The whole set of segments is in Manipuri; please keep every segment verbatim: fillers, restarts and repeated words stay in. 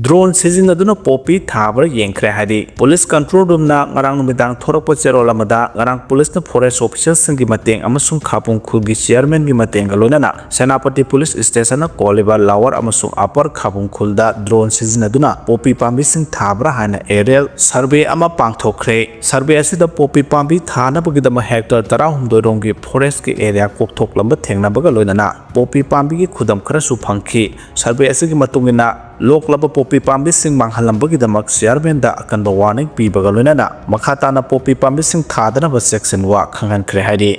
Drone ꯁꯤꯖꯤꯟꯅꯗꯨꯅ ꯄꯣꯄꯤ ꯊꯥꯕ꯭ꯔꯥ ꯌꯦꯡꯈ꯭ꯔꯦ ꯍꯥꯏꯔꯤ꯫ Police control room ꯅ ꯉꯔꯥꯡ ꯅꯨꯃꯤꯗꯥꯡ ꯊꯣꯔꯛꯄ ꯆꯦꯔꯣꯜ ꯑꯃꯗ, ꯉꯔꯥꯡ police ꯅ forest official ꯁꯤꯡꯒꯤ ꯃꯇꯦꯡ ꯑꯃꯁꯨꯡ ꯈꯥꯕꯨꯡ ꯈꯨꯜꯒꯤ chairman ꯒꯤ ꯃꯇꯦꯡꯒ ꯂꯣꯏꯅꯅ ꯁꯦꯅꯥꯄꯇꯤ police station ꯅ ꯀꯣꯜꯂꯤꯕ lower ꯑꯃꯁꯨꯡ upper ꯈꯥꯕꯨꯡ ꯈꯨꯜꯗ drone ꯁꯤꯖꯤꯟꯅꯗꯨꯅ ꯄꯣꯄꯤ ꯄꯥꯝꯕꯤꯁꯤꯡ ꯊꯥꯕ꯭ꯔꯥ ꯍꯥꯏꯅ aerial survey ꯑꯃ ꯄꯥꯡꯊꯣꯛꯈ꯭ꯔꯦ꯫ Survey ꯑꯁꯤꯗ ꯄꯣꯄꯤ ꯄꯥꯝꯕꯤ ꯊꯥꯅꯕꯒꯤꯗꯃꯛ hectare ꯇꯔꯥꯍꯨꯝꯗꯣꯏ ꯔꯣꯝꯒꯤ forest ꯀꯤ area ꯀꯣꯛꯊꯣꯛꯂꯝꯕ ꯊꯦꯡꯅꯕꯒ ꯂꯣꯏꯅꯅ ꯄꯣꯄꯤ ꯄꯥꯝꯕꯤꯒꯤ ꯈꯨꯗꯝ ꯈꯔꯁꯨ ꯐꯪꯈꯤ꯫ Survey ꯑꯁꯤꯒꯤ ꯃꯇꯨꯡ ꯏꯟꯅ, ꯂꯣꯛꯂꯕ ꯄꯣꯄꯤ ꯄꯥꯝꯕꯤꯁꯤꯡ ꯃꯥꯡꯍꯜꯂꯝꯕꯒꯤꯗꯃꯛ chairman ꯗ ꯑꯀꯟꯕ warning ꯄꯤꯕꯒ ꯂꯣꯏꯅꯅ ꯃꯈꯥ ꯇꯥꯅ ꯄꯣꯄꯤ ꯄꯥꯝꯕꯤꯁꯤꯡ ꯊꯥꯗꯅꯕ ꯆꯦꯛꯁꯤꯟꯋꯥ ꯈꯪꯍꯟꯈ꯭ꯔꯦ ꯍꯥꯏꯔꯤ꯫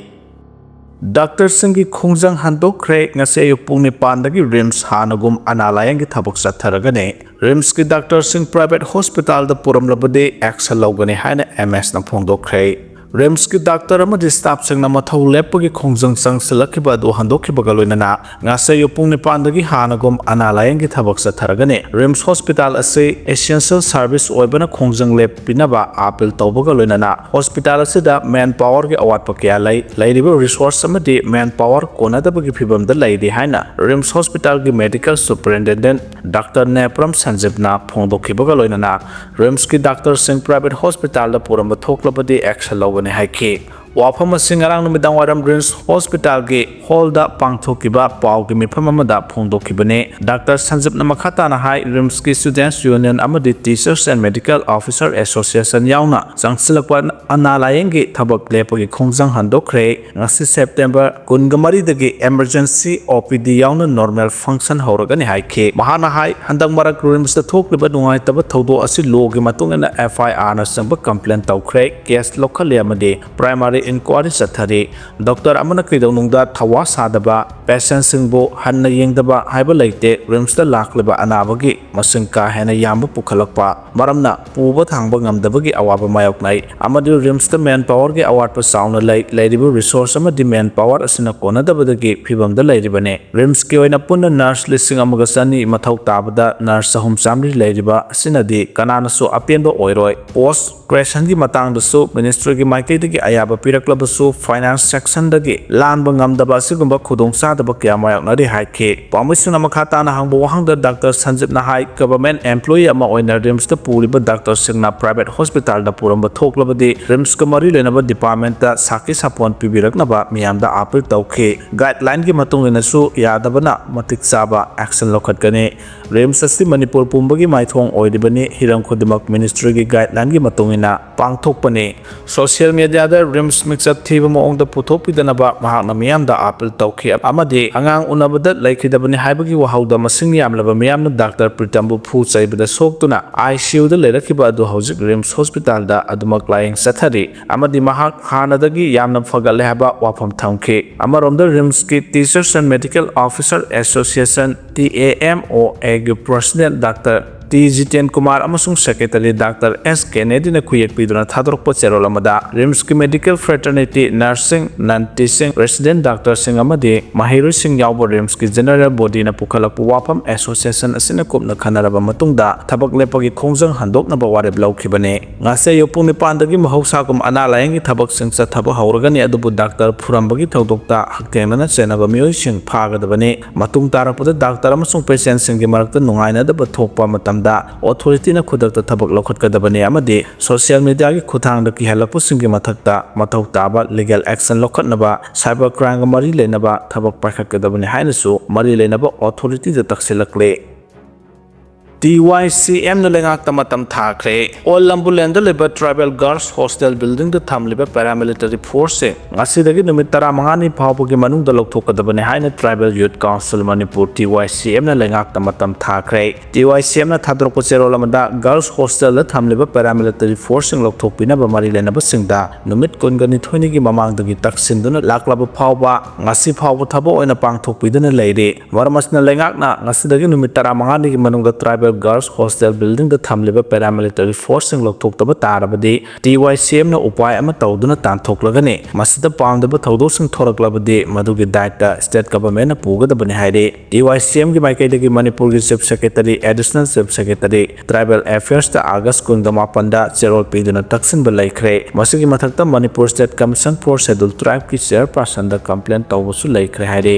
Doctor ꯁꯤꯡꯒꯤ ꯈꯣꯡꯖꯪ ꯍꯟꯗꯣꯛꯈ꯭ꯔꯦ꯫ ꯉꯁꯤ ꯑꯌꯨꯛ ꯄꯨꯡ ꯅꯤꯄꯥꯟꯗꯒꯤ RIMS ꯍꯥꯟꯅꯒꯨꯝ ꯑꯅꯥ ꯂꯥꯌꯦꯡꯒꯤ ꯊꯕꯛ ꯆꯠꯊꯔꯒꯅꯤ꯫ RIMS ꯀꯤ doctor ꯁꯤꯡ private hospital ꯗ ꯄꯨꯔꯝꯂꯕꯗꯤ action ꯂꯧꯒꯅꯤ ꯍꯥꯏꯅ M S ꯅ ꯐꯣꯡꯗꯣꯛꯈ꯭ꯔꯦ꯫ RIMS ꯀꯤ doctor ꯑꯃꯗꯤ staff ꯁꯤꯡꯅ ꯃꯊꯧ ꯂꯦꯞꯄꯒꯤ ꯈꯣꯡꯖꯪ ꯆꯪꯁꯤꯜꯂꯛꯈꯤꯕ ꯑꯗꯨ ꯍꯟꯗꯣꯛꯈꯤꯕꯒ ꯂꯣꯏꯅꯅ ꯉꯁꯤ ꯑꯌꯨꯛ ꯄꯨꯡ ꯅꯤꯄꯥꯟꯗꯒꯤ ꯍꯥꯟꯅꯒꯨꯝ ꯑꯅꯥ ꯂꯥꯌꯦꯡꯒꯤ ꯊꯕꯛ ꯆꯠꯊꯔꯒꯅꯤ꯫ RIMS hospital ꯑꯁꯤ essential service ꯑꯣꯏꯕꯅ ꯈꯣꯡꯖꯪ ꯂꯦꯞꯄꯤꯅꯕ appeal ꯇꯧꯕꯒ ꯂꯣꯏꯅꯅ hospital ꯑꯁꯤꯗ man power ꯒꯤ ꯑꯋꯥꯠꯄ ꯀꯌꯥ ꯂꯩ꯫ ꯂꯩꯔꯤꯕ resource ꯑꯃꯗꯤ man power ꯀꯣꯟꯅꯗꯕꯒꯤ ꯐꯤꯚꯝꯗ ꯂꯩꯔꯤ ꯍꯥꯏꯅ RIMS hospital ꯒꯤ medical superintendent Doctor ꯅꯦꯄ꯭ꯔꯝ ꯁꯟꯖꯤꯞꯅ ꯐꯣꯡꯗꯣꯛꯈꯤꯕꯒ ꯂꯣꯏꯅꯅ RIMS ꯀꯤ doctor ꯁꯤꯡ private hospital ꯗ ꯄꯨꯔꯝꯕ ꯊꯣꯛꯂꯕꯗꯤ action ꯂꯧꯒꯅꯤ ꯍꯥꯏꯈꯤ꯫ ꯋꯥꯐꯝ ꯑꯁꯤ ꯉꯔꯥꯡ ꯅꯨꯃꯤꯗꯥꯡ ꯋꯥꯏꯔꯝ RIMS hospital ꯒꯤ hall ꯗ ꯄꯥꯡꯊꯣꯛꯈꯤꯕ ꯄꯥꯎꯒꯤ ꯃꯤꯐꯝ ꯑꯃꯗ ꯐꯣꯡꯗꯣꯛꯈꯤꯕꯅꯤ꯫ Doctor ꯁꯟꯖꯤꯞꯅ ꯃꯈꯥ ꯇꯥꯅ ꯍꯥꯏ, RIMS ꯀꯤ Students Union ꯑꯃꯗꯤ Teachers and Medical Officer Association ꯌꯥꯎꯅ ꯆꯪꯁꯤꯜꯂꯛꯄ ꯑꯅꯥ ꯂꯥꯌꯦꯡꯒꯤ ꯊꯕꯛ ꯂꯦꯞꯄꯒꯤ ꯈꯣꯡꯖꯪ ꯍꯟꯗꯣꯛꯈ꯭ꯔꯦ꯫ ꯉꯁꯤ September ꯀꯨꯟꯒ ꯃꯔꯤꯗꯒꯤ emergency O P D ꯌꯥꯎꯅ normal function ꯍꯧꯔꯒꯅꯤ ꯍꯥꯏꯈꯤ꯫ ꯃꯍꯥꯛꯅ ꯍꯥꯏ, ꯍꯟꯗꯛ ꯃꯔꯛ RIMS ꯇ ꯊꯣꯛꯂꯤꯕ ꯅꯨꯡꯉꯥꯏꯇꯕ ꯊꯧꯗꯣꯛ ꯑꯁꯤ law ꯒꯤ ꯃꯇꯨꯡ ꯏꯟꯅ F I R ꯅꯆꯤꯡꯕ complaint ꯇꯧꯈ꯭ꯔꯦ꯫ Case ꯂꯧꯈꯠꯂꯦ ꯑꯃꯗꯤ primary inquiry ꯆꯠꯊꯔꯤ꯫ Doctor ꯑꯃꯅ ꯀꯩꯗꯧꯅꯨꯡꯗ ꯊꯧꯋꯥ ꯁꯥꯗꯕ, patient ꯁꯤꯡꯕꯨ ꯍꯟꯅ ꯌꯦꯡꯗꯕ ꯍꯥꯏꯕ ꯂꯩꯇꯦ꯫ RIMS ꯇ ꯂꯥꯛꯂꯤꯕ ꯑꯅꯥꯕꯒꯤ ꯃꯁꯤꯡ ꯀꯥ ꯍꯦꯟꯅ ꯌꯥꯝꯕ ꯄꯨꯈꯠꯂꯛꯄ ꯃꯔꯝꯅ ꯄꯨꯕ ꯊꯥꯡꯕ ꯉꯝꯗꯕꯒꯤ ꯑꯋꯥꯕ ꯃꯥꯌꯣꯛꯅꯩ ꯑꯃꯗꯤ RIMS ꯇ man power ꯒꯤ ꯑꯋꯥꯠꯄ ꯆꯥꯎꯅ ꯂꯩ꯫ ꯂꯩꯔꯤꯕ resource ꯑꯃꯗꯤ man power ꯑꯁꯤꯅ ꯀꯣꯟꯅꯗꯕꯗꯒꯤ ꯐꯤꯚꯝꯗ ꯂꯩꯔꯤꯕꯅꯤ꯫ RIMS ꯀꯤ ꯑꯣꯏꯅ ꯄꯨꯟꯅ nurse ꯂꯤꯁꯤꯡ ꯑꯃꯒ ꯆꯅꯤ ꯃꯊꯧ ꯇꯥꯕꯗ nurse ꯆꯍꯨꯝ ꯆꯥꯃꯔꯤ ꯂꯩꯔꯤꯕ ꯑꯁꯤꯅꯗꯤ ꯀꯅꯥꯅꯁꯨ ꯑꯄꯦꯟꯕ ꯑꯣꯏꯔꯣꯏ꯫ Post creation ꯒꯤ ꯃꯇꯥꯡꯗꯁꯨ ministry ꯒꯤ ꯃꯥꯏꯀꯩꯗꯒꯤ ꯑꯌꯥꯕ ꯄꯤꯔꯛ ꯄꯤꯔꯛꯂꯕꯁꯨ finance sectionꯗꯒꯤ ꯂꯥꯟꯕ ꯉꯝꯗꯕ ꯑꯁꯤꯒꯨꯝꯕ ꯈꯨꯗꯣꯡꯆꯥꯗꯕ ꯀꯌꯥ ꯃꯥꯌꯣꯛꯅꯔꯤ ꯍꯥꯏꯈꯤ꯫ ꯄꯥꯎꯃꯤꯁꯤꯡꯅ ꯃꯈꯥ ꯇꯥꯅ ꯍꯪꯕ ꯋꯥꯍꯪꯗ ꯗꯥꯛꯇꯔ ꯁꯟꯖꯤꯞꯅ ꯍꯥꯏ, government employee ꯑꯃ ꯑꯣꯏꯅ RIMSꯇ ꯄꯨꯔꯤꯕ ꯗꯥꯛꯇꯔꯁꯤꯡꯅ private hospitalꯗ ꯄꯨꯔꯝꯕ ꯊꯣꯛꯂꯕꯗꯤ RIMSꯀ ꯃꯔꯤ ꯂꯩꯅꯕ departmentꯇ ꯁꯥꯈꯤ ꯁꯥꯄꯣꯟ ꯄꯤꯕꯤꯔꯛꯅꯕ ꯃꯤꯌꯥꯝꯗ appeal ꯇꯧꯈꯤ꯫ Guidelineꯒꯤ ꯃꯇꯨꯡ ꯏꯟꯅꯁꯨ ꯌꯥꯗꯕꯅ ꯃꯇꯤꯛ ꯆꯥꯕ action ꯂꯧꯈꯠꯀꯅꯤ꯫ RIMS ꯑꯁꯤ ꯃꯅꯤꯄꯨꯔ ꯄꯨꯝꯕꯒꯤ ꯃꯥꯏꯊꯣꯡ ꯑꯣꯏꯔꯤꯕꯅꯤ꯫ ꯍꯤꯔꯝ ꯈꯨꯗꯤꯡꯃꯛ ministryꯒꯤ guidelineꯒꯤ ꯃꯇꯨꯡ ꯏꯟꯅ ꯄꯥꯡꯊꯣꯛꯄꯅꯤ꯫ Social mediaꯗ RIMS ꯃꯤꯡꯆꯠ ꯊꯤꯕ ꯃꯑꯣꯡꯗ ꯄꯨꯊꯣꯛꯄꯤꯗꯅꯕ ꯃꯍꯥꯛꯅ ꯃꯤꯌꯥꯝꯗ appeal ꯇꯧꯈꯤ ꯑꯃꯗꯤ ꯑꯉꯥꯡ ꯎꯅꯕꯗ ꯂꯩꯈꯤꯗꯕꯅꯤ ꯍꯥꯏꯕꯒꯤ ꯋꯥꯍꯧꯗ ꯃꯁꯤꯡ ꯌꯥꯝꯂꯕ ꯃꯤꯌꯥꯝꯅ ꯗꯥꯛꯇꯔ ꯄ꯭ꯔꯤꯇꯝꯕꯨ ꯐꯨ ꯆꯩꯕꯗ ꯁꯣꯛꯇꯨꯅ ICUꯗ ꯂꯩꯔꯛꯈꯤꯕ ꯑꯗꯨ ꯍꯧꯖꯤꯛ RIMS hospitalꯗ ꯑꯗꯨꯃꯛ ꯂꯥꯌꯦꯡ ꯆꯠꯊꯔꯤ ꯑꯃꯗꯤ ꯃꯍꯥꯛ ꯍꯥꯟꯅꯗꯒꯤ ꯌꯥꯝꯅ ꯐꯒꯠꯂꯦ ꯍꯥꯏꯕ ꯋꯥꯐꯝ ꯊꯝꯈꯤ꯫ ꯑꯃꯔꯣꯝꯗ RIMSꯀꯤ Teachers and Medical Officer Association, TAMOAꯒꯤ President doctor T Jiten Kumar ꯑꯃꯁꯨꯡ Secretary ꯗꯥꯛꯇꯔ ꯑꯦꯁ ꯀꯦꯅꯦꯗꯤꯅ ꯈꯨꯌꯦꯛ ꯄꯤꯗꯨꯅ ꯊꯥꯗꯣꯔꯛꯄ ꯆꯦꯔꯣꯜ ꯑꯃꯗ RIMSꯀꯤ medical fraternity, nursing, non teaching, resident ꯗꯥꯛꯇꯔꯁꯤꯡ ꯑꯃꯗꯤ ꯃꯍꯩꯔꯣꯏꯁꯤꯡ ꯌꯥꯎꯕ RIMSꯀꯤ general bodyꯅ ꯄꯨꯈꯠꯂꯛꯄ ꯋꯥꯐꯝ association ꯑꯁꯤꯅ ꯀꯨꯞꯅ ꯈꯟꯅꯔꯕ ꯃꯇꯨꯡꯗ ꯊꯕꯛ ꯂꯦꯞꯄꯒꯤ ꯈꯣꯡꯖꯪ ꯍꯟꯗꯣꯛꯅꯕ ꯋꯥꯔꯦꯞ ꯂꯧꯈꯤꯕꯅꯤ꯫ ꯉꯁꯤ ꯑꯌꯨꯛ ꯄꯨꯡ ꯅꯤꯄꯥꯟꯗꯒꯤ ꯃꯍꯧꯁꯥꯒꯨꯝ ꯑꯅꯥ ꯂꯥꯌꯦꯡꯒꯤ ꯊꯕꯛꯁꯤꯡ ꯆꯠꯊꯕ ꯍꯧꯔꯒꯅꯤ, ꯑꯗꯨꯕꯨ ꯗꯥꯛꯇꯔ ꯐꯨꯔꯝꯕꯒꯤ ꯊꯧꯗꯣꯛꯇ ꯍꯛꯊꯦꯡꯅꯅ ꯆꯦꯟꯅꯕ ꯃꯤꯑꯣꯏꯁꯤꯡ ꯐꯥꯒꯗꯕꯅꯤ꯫ ꯃꯇꯨꯡ ꯇꯥꯔꯛꯄꯗ ꯗꯥꯛꯇꯔ ꯑꯃꯁꯨꯡ patientꯁꯤꯡꯒꯤ ꯃꯔꯛꯇ ꯅꯨꯡꯉꯥꯏꯅꯗꯕ ꯊꯣꯛꯄ ꯃꯇꯝꯗ authorityꯅ ꯈꯨꯗꯛꯇ ꯊꯕꯛ ꯂꯧꯈꯠꯀꯗꯕꯅꯤ ꯑꯃꯗꯤ social mediaꯒꯤ ꯈꯨꯠꯊꯥꯡꯗ ꯀꯤꯍꯜꯂꯛꯄꯁꯤꯡꯒꯤ ꯃꯊꯛꯇ ꯃꯊꯧ ꯇꯥꯕ legal action ꯂꯧꯈꯠꯅꯕ cyber crimeꯒ ꯃꯔꯤ ꯂꯩꯅꯕ ꯊꯕꯛ ꯄꯥꯏꯈꯠꯀꯗꯕꯅꯤ ꯍꯥꯏꯅꯁꯨ ꯃꯔꯤ ꯂꯩꯅꯕ authorityꯗ ꯇꯛꯁꯤꯜꯂꯛꯂꯤ꯫ TYCMꯅ ꯂꯩꯉꯥꯛꯇ ꯃꯇꯝ ꯊꯥꯈ꯭ꯔꯦ꯫ ꯑꯣꯜ ꯂꯝꯕꯨꯂꯦꯟꯗ ꯂꯩꯕ Tribal Girls Hostel buildingꯗ ꯊꯝꯂꯤꯕ paramilitary forceꯁꯤꯡ ꯉꯁꯤꯗꯒꯤ ꯅꯨꯃꯤꯠ ꯇꯔꯥꯃꯉꯥꯅꯤ ꯐꯥꯎꯕꯒꯤ ꯃꯅꯨꯡꯗ ꯂꯧꯊꯣꯛꯀꯗꯕꯅꯤ ꯍꯥꯏꯅ Tribal Youth Council Manipur, TYCMꯅ ꯂꯩꯉꯥꯛꯇ ꯃꯇꯝ ꯊꯥꯈ꯭ꯔꯦ꯫ TYCMꯅ ꯊꯥꯗꯣꯔꯛꯄ ꯆꯦꯔꯣꯜ ꯑꯃꯗ Girls Hostelꯗ ꯊꯝꯂꯤꯕ paramilitary forceꯁꯤꯡ ꯂꯧꯊꯣꯛꯄꯤꯅꯕ ꯃꯔꯤ ꯂꯩꯅꯕꯁꯤꯡꯗ ꯅꯨꯃꯤꯠ ꯀꯨꯟꯒ ꯅꯤꯊꯣꯏꯅꯤꯒꯤ ꯃꯃꯥꯡꯗꯒꯤ ꯇꯛꯁꯤꯟꯗꯨꯅ ꯂꯥꯛꯂꯕ ꯐꯥꯎꯕ ꯉꯁꯤ ꯐꯥꯎꯕ ꯊꯕꯛ ꯑꯣꯏꯅ ꯄꯥꯡꯊꯣꯛꯄꯤꯗꯨꯅ ꯂꯩꯔꯤ꯫ ꯃꯔꯝ ꯑꯁꯤꯅ ꯂꯩꯉꯥꯛꯅ ꯉꯁꯤꯗꯒꯤ ꯅꯨꯃꯤꯠ ꯇꯔꯥꯃꯉꯥꯅꯤꯒꯤ ꯃꯅꯨꯡꯗ Tribal Girls Hostel building ꯗ ꯊꯝꯂꯤꯕ paramilitary force ꯁꯤꯡ ꯂꯧꯊꯣꯛꯇꯕ ꯇꯥꯔꯕꯗꯤ, T Y C M ꯅ ꯎꯄꯥꯏ ꯑꯃ ꯇꯧꯗꯨꯅ ꯇꯥꯟꯊꯣꯛꯂꯒꯅꯤ꯫ ꯃꯁꯤꯗ ꯄꯥꯝꯗꯕ ꯊꯧꯗꯣꯛꯁꯤꯡ ꯊꯣꯔꯛꯂꯕꯗꯤ, ꯃꯗꯨꯒꯤ ꯗꯥꯏꯇ state government ꯅ ꯄꯨꯒꯗꯕꯅꯤ ꯍꯥꯏꯔꯤ꯫ T Y C M ꯒꯤ ꯃꯥꯏꯀꯩꯗꯒꯤ ꯃꯅꯤꯄꯨꯔꯒꯤ Chief Secretary, Additional Chief Secretary, Tribal Affairs ꯇ August ꯀꯨꯟꯒ ꯃꯥꯄꯟꯗ ꯆꯦꯔꯣꯜ ꯄꯤꯗꯨꯅ ꯇꯛꯁꯤꯟꯕ ꯂꯩꯈ꯭ꯔꯦ꯫ ꯃꯁꯤꯒꯤ ꯃꯊꯛꯇ Manipur State Commission for Scheduled Tribe ꯀꯤ chairperson ꯗ complaint ꯇꯧꯕꯁꯨ ꯂꯩꯈ꯭ꯔꯦ ꯍꯥꯏꯔꯤ꯫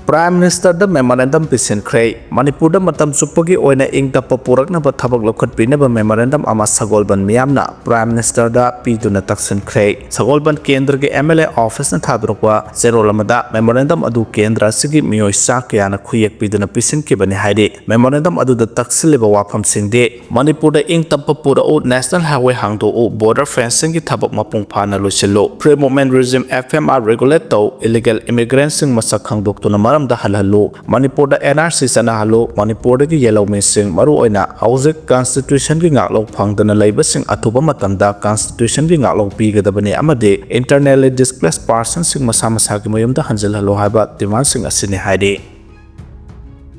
Prime Minister ꯗ memorandum ꯄꯤꯁꯤꯟꯈ꯭ꯔꯦ꯫ ꯃꯅꯤꯄꯨꯔꯗ ꯃꯇꯝ ꯆꯨꯞꯄꯒꯤ ꯑꯣꯏꯅ ꯏꯪ ꯇꯞꯄ ꯄꯨꯔꯛꯅꯕ ꯊꯕꯛ ꯂꯧꯈꯠꯄꯤꯅꯕ memorandum ꯑꯃ ꯁꯒꯣꯜꯕꯟ ꯃꯤꯌꯥꯝꯅ Prime Minister ꯗ ꯄꯤꯗꯨꯅ ꯇꯛꯁꯤꯟꯈ꯭ꯔꯦ꯫ ꯁꯒꯣꯜꯕꯟ ꯀꯦꯟꯗ꯭ꯔꯒꯤ M L A office ꯅ ꯊꯥꯗꯣꯔꯛꯄ ꯆꯦꯔꯣꯜ ꯑꯃꯗ memorandum ꯑꯗꯨ ꯀꯦꯟꯗ꯭ꯔ ꯑꯁꯤꯒꯤ ꯃꯤꯑꯣꯏ ꯆꯥ ꯀꯌꯥꯅ ꯈꯨꯌꯦꯛ ꯄꯤꯗꯨꯅ ꯄꯤꯁꯤꯟꯈꯤꯕꯅꯤ ꯍꯥꯏꯔꯤ꯫ Memorandum ꯑꯗꯨꯗ ꯇꯛꯁꯤꯜꯂꯤꯕ ꯋꯥꯐꯝꯁꯤꯡꯗꯤ, ꯃꯅꯤꯄꯨꯔꯗ ꯏꯪ ꯇꯞꯄ ꯄꯨꯔꯛꯎ, National Highway ꯍꯥꯡꯗꯣꯛꯎ, border fencing ꯒꯤ ꯊꯕꯛ ꯃꯄꯨꯡ ꯐꯥꯅ ꯂꯣꯏꯁꯤꯜꯂꯨ, Free Movement Regime, F M R regulate ꯇꯧ, illegal immigrant ꯁꯤꯡ ꯃꯁꯛ ꯈꯪꯗꯣꯛꯇꯨꯅ ꯃꯔꯝꯗ ꯍꯜꯍꯜꯂꯨ, ꯃꯅꯤꯄꯨꯔꯗ N R C ꯆꯠꯅꯍꯜꯂꯨ, ꯃꯅꯤꯄꯨꯔꯗꯒꯤ ꯌꯦꯜꯍꯧꯃꯤꯁꯤꯡ, ꯃꯔꯨꯑꯣꯏꯅ ꯍꯧꯖꯤꯛ constitution ꯒꯤ ꯉꯥꯛꯂꯧ ꯐꯪꯗꯅ ꯂꯩꯕꯁꯤꯡ, ꯑꯊꯨꯕ ꯃꯇꯝꯗ constitution ꯒꯤ ꯉꯥꯛꯂꯧ ꯄꯤꯒꯗꯕꯅꯤ ꯑꯃꯗꯤ internally displaced person ꯁꯤꯡ ꯃꯁꯥ ꯃꯁꯥꯒꯤ ꯃꯌꯨꯝꯗ ꯍꯟꯖꯤꯜꯍꯜꯂꯨ ꯍꯥꯏꯕ demand ꯁꯤꯡ ꯑꯁꯤꯅꯤ ꯍꯥꯏꯔꯤ꯫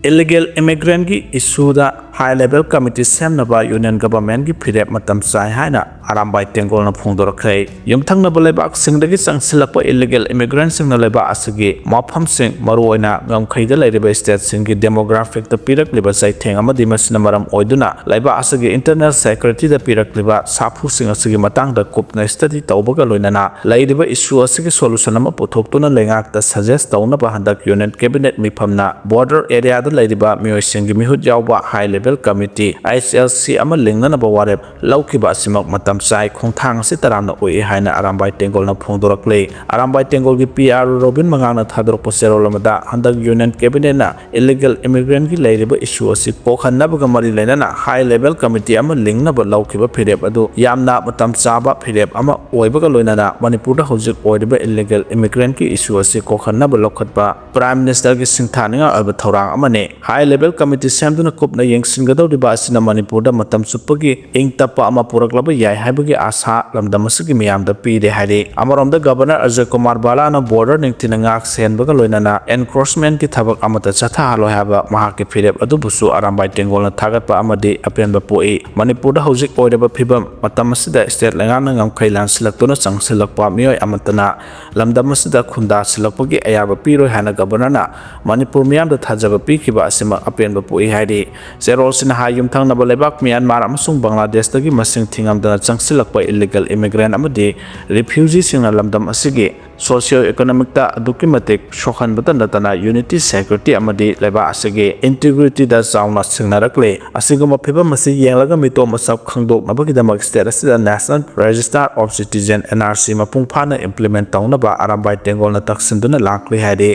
Illegal immigrant ꯀꯤ issue ꯗ high level committee ꯁꯦꯝꯅꯕ Union Government ꯀꯤ ꯐꯤꯔꯦꯞ ꯃꯇꯝ ꯆꯥꯏ ꯍꯥꯏꯅ ꯑꯔꯥꯝꯕꯥꯏ ꯇꯦꯡꯒꯣꯜꯅ ꯐꯣꯡꯗꯣꯔꯛꯈ꯭ꯔꯦ꯫ ꯌꯨꯝꯊꯪꯅꯕ ꯂꯩꯕꯥꯛꯁꯤꯡꯗꯒꯤ ꯆꯪꯁꯤꯜꯂꯛꯄ illegal immigrant ꯁꯤꯡꯅ ꯂꯩꯕꯥꯛ ꯑꯁꯤꯒꯤ ꯃꯐꯝꯁꯤꯡ, ꯃꯔꯨꯑꯣꯏꯅ ꯉꯝꯈꯩꯗ ꯂꯩꯔꯤꯕ state ꯁꯤꯡꯒꯤ demographic ꯇ ꯄꯤꯔꯛꯂꯤꯕ ꯆꯩꯊꯦꯡ ꯑꯃꯗꯤ ꯃꯁꯤꯅ ꯃꯔꯝ ꯑꯣꯏꯗꯨꯅ ꯂꯩꯕꯥꯛ ꯑꯁꯤꯒꯤ internal security ꯗ ꯄꯤꯔꯛꯂꯤꯕ ꯁꯥꯐꯨꯁꯤꯡ ꯑꯁꯤꯒꯤ ꯃꯇꯥꯡꯗ ꯀꯨꯞꯅ study ꯇꯧꯕꯒ ꯂꯣꯏꯅꯅ ꯂꯩꯔꯤꯕ issue ꯑꯁꯤꯒꯤ solution ꯑꯃ ꯄꯨꯊꯣꯛꯇꯨꯅ ꯂꯩꯉꯥꯛꯇ suggest ꯇꯧꯅꯕ ꯍꯟꯗꯛ Union Cabinet ꯃꯤꯐꯝꯅ border area ꯗ ꯂꯩꯔꯤꯕ ꯃꯤꯑꯣꯏꯁꯤꯡꯒꯤ ꯃꯤꯍꯨꯠ ꯌꯥꯎꯕ high level committee, H L C, ꯑꯃ ꯂꯤꯡꯅꯅꯕ ꯋꯥꯔꯦꯞ ꯂꯧꯈꯤꯕ ꯑꯁꯤꯃꯛ ꯃꯇꯝ ꯆꯥꯏ꯫ ꯈꯣꯡꯊꯥꯡ ꯑꯁꯤ ꯇꯔꯥꯝꯅ ꯑꯣꯛꯏ ꯍꯥꯏꯅ ꯑꯔꯥꯝꯕꯥꯏ ꯇꯦꯡꯒꯣꯜꯅ ꯐꯣꯡꯗꯣꯔꯛꯂꯤ꯫ ꯑꯔꯥꯝꯕꯥꯏ ꯇꯦꯡꯒꯣꯜꯒꯤ P R ꯔꯣꯕꯤꯟ ꯃꯉꯥꯡꯅ ꯊꯥꯗꯣꯔꯛꯄ ꯆꯦꯔꯣꯜ ꯑꯃꯗ, ꯍꯟꯗꯛ Union Cabinet ꯅ illegal immigrant ꯀꯤ ꯂꯩꯔꯤꯕ issue ꯑꯁꯤ ꯀꯣꯛꯍꯟꯅꯕꯒ ꯃꯔꯤ ꯂꯩꯅꯅ high level committee ꯑꯃ ꯂꯤꯡꯅꯕ ꯂꯧꯈꯤꯕ ꯐꯤꯔꯦꯞ ꯑꯗꯨ ꯌꯥꯝꯅ ꯃꯇꯝ ꯆꯥꯕ ꯐꯤꯔꯦꯞ ꯑꯃ ꯑꯣꯏꯕꯒ ꯂꯣꯏꯅꯅ ꯃꯅꯤꯄꯨꯔꯗ ꯍꯧꯖꯤꯛ ꯑꯣꯏꯔꯤꯕ illegal immigrant ꯀꯤ issue ꯑꯁꯤ ꯀꯣꯛꯍꯟꯅꯕ ꯂꯧꯈꯠꯄ Prime Minister ꯒꯤ ꯁꯤꯡꯊꯥꯅꯤꯡꯉꯥꯏ ꯑꯣꯏꯕ ꯊꯧꯔꯥꯡ ꯑꯃꯅꯤ꯫ High level committee ꯁꯦꯝꯗꯨꯅ ꯀꯨꯞꯅ ꯌꯦꯡꯁꯤꯟꯒꯗꯧꯔꯤꯕ ꯑꯁꯤꯅ ꯃꯅꯤꯄꯨꯔꯗ ꯃꯇꯝ ꯆꯨꯞꯄꯒꯤ ꯏꯪ ꯇꯞꯄ ꯑꯃ ꯄꯨꯔꯛꯂꯕ ꯌꯥꯏ ꯍꯥꯏꯕꯒꯤ ꯑꯥꯁꯥ ꯂꯝꯗꯝ ꯑꯁꯤꯒꯤ ꯃꯤꯌꯥꯝꯗ ꯄꯤꯔꯦ ꯍꯥꯏꯔꯤ꯫ ꯑꯃꯔꯣꯝꯗ ꯒꯕꯔꯅꯔ ꯑꯖꯌ ꯀꯨꯃꯥꯔ ꯚꯥꯂꯥꯅ ꯕꯣꯔꯗꯔ ꯅꯤꯡꯊꯤꯅ ꯉꯥꯛ ꯁꯦꯟꯕꯒ ꯂꯣꯏꯅꯅ ꯑꯦꯟꯀ꯭ꯔꯣꯆꯃꯦꯟꯠꯀꯤ ꯊꯕꯛ ꯑꯃꯠꯇ ꯆꯠꯊꯍꯜꯂꯣꯏ ꯍꯥꯏꯕ ꯃꯍꯥꯛꯀꯤ ꯐꯤꯔꯦꯞ ꯑꯗꯨꯕꯨꯁꯨ ꯑꯔꯥꯝꯕꯥꯏ ꯇꯦꯡꯒꯣꯜꯅ ꯊꯥꯒꯠꯄ ꯑꯃꯗꯤ ꯑꯄꯦꯟꯕ ꯄꯣꯛꯏ꯫ ꯃꯅꯤꯄꯨꯔꯗ ꯍꯧꯖꯤꯛ ꯑꯣꯏꯔꯤꯕ ꯐꯤꯕꯝ, ꯃꯇꯝ ꯑꯁꯤꯗ ꯁ꯭ꯇꯦꯠ ꯂꯩꯉꯥꯛꯅ ꯉꯝꯈꯩ ꯂꯥꯟꯁꯤꯜꯂꯛꯇꯨꯅ ꯆꯪꯁꯤꯜꯂꯛꯄ ꯃꯤꯑꯣꯏ ꯑꯃꯠꯇꯅ ꯂꯝꯗꯝ ꯑꯁꯤꯗ ꯈꯨꯟꯗꯥꯁꯤꯜꯂꯛꯄꯒꯤ ꯑꯌꯥꯕ ꯄꯤꯔꯣꯏ ꯍꯥꯏꯅ ꯒꯕꯔꯅꯔꯅ ꯃꯅꯤꯄꯨꯔ ꯃꯤꯌꯥꯝꯗ ꯊꯥꯖꯕ ꯄꯤꯈꯤꯕ ꯑꯁꯤꯃꯛ ꯑꯄꯦꯟꯕ ꯄꯣꯛꯏ ꯍꯥꯏꯔꯤ꯫ ꯆꯦꯔꯣꯜꯁꯤꯅ ꯍꯥꯏ, ꯌꯨꯝꯊꯪꯅꯕ ꯂꯩꯕꯥꯛ ꯃ꯭ꯌꯥꯟꯃꯥꯔ ꯑꯃꯁꯨꯡ ꯕꯪꯒ꯭ꯂꯥꯗꯦꯁꯇꯒꯤ ꯃꯁꯤꯡ ꯊꯤꯉꯝꯗꯅ ꯆꯪꯁꯤꯜꯂꯛꯄ ꯏꯂꯤꯒꯦꯜ ꯏꯃꯤꯒ꯭ꯔꯦꯟꯠ ꯑꯃꯗꯤ ꯔꯤꯐ꯭ꯌꯨꯖꯤꯁꯤꯡꯅ ꯂꯝꯗꯝ ꯑꯁꯤꯒꯤ ꯁꯣꯁꯤꯌꯣ ꯏꯀꯣꯅꯣꯃꯤꯛꯇ ꯑꯗꯨꯛꯀꯤ ꯃꯇꯤꯛ ꯁꯣꯛꯍꯟꯕꯇ ꯅꯠꯇꯅ ꯌꯨꯅꯤꯇꯤ, ꯁꯦꯀ꯭ꯌꯨꯔꯤꯇꯤ ꯑꯃꯗꯤ ꯂꯩꯕꯥꯛ ꯑꯁꯤꯒꯤ ꯏꯟꯇꯤꯒ꯭ꯔꯤꯇꯤꯗ ꯆꯥꯎꯅ ꯁꯤꯡꯅꯔꯛꯂꯦ꯫ ꯑꯁꯤꯒꯨꯝꯕ ꯐꯤꯕꯝ ꯑꯁꯤ ꯌꯦꯡꯂꯒ ꯃꯤꯇꯣꯞ ꯃꯁꯛ ꯈꯪꯗꯣꯛꯅꯕꯒꯤꯗꯃꯛ ꯁ꯭ꯇꯦꯠ ꯑꯁꯤꯗ national register of citizen, N R C, ꯃꯄꯨꯡ ꯐꯥꯅ ꯏꯝꯄ꯭ꯂꯤꯃꯦꯟꯠ ꯇꯧꯅꯕ ꯑꯔꯥꯝꯕꯥꯏ ꯇꯦꯡꯒꯣꯜꯅ ꯇꯛꯁꯤꯟꯗꯨꯅ ꯂꯥꯛꯂꯤ ꯍꯥꯏꯔꯤ꯫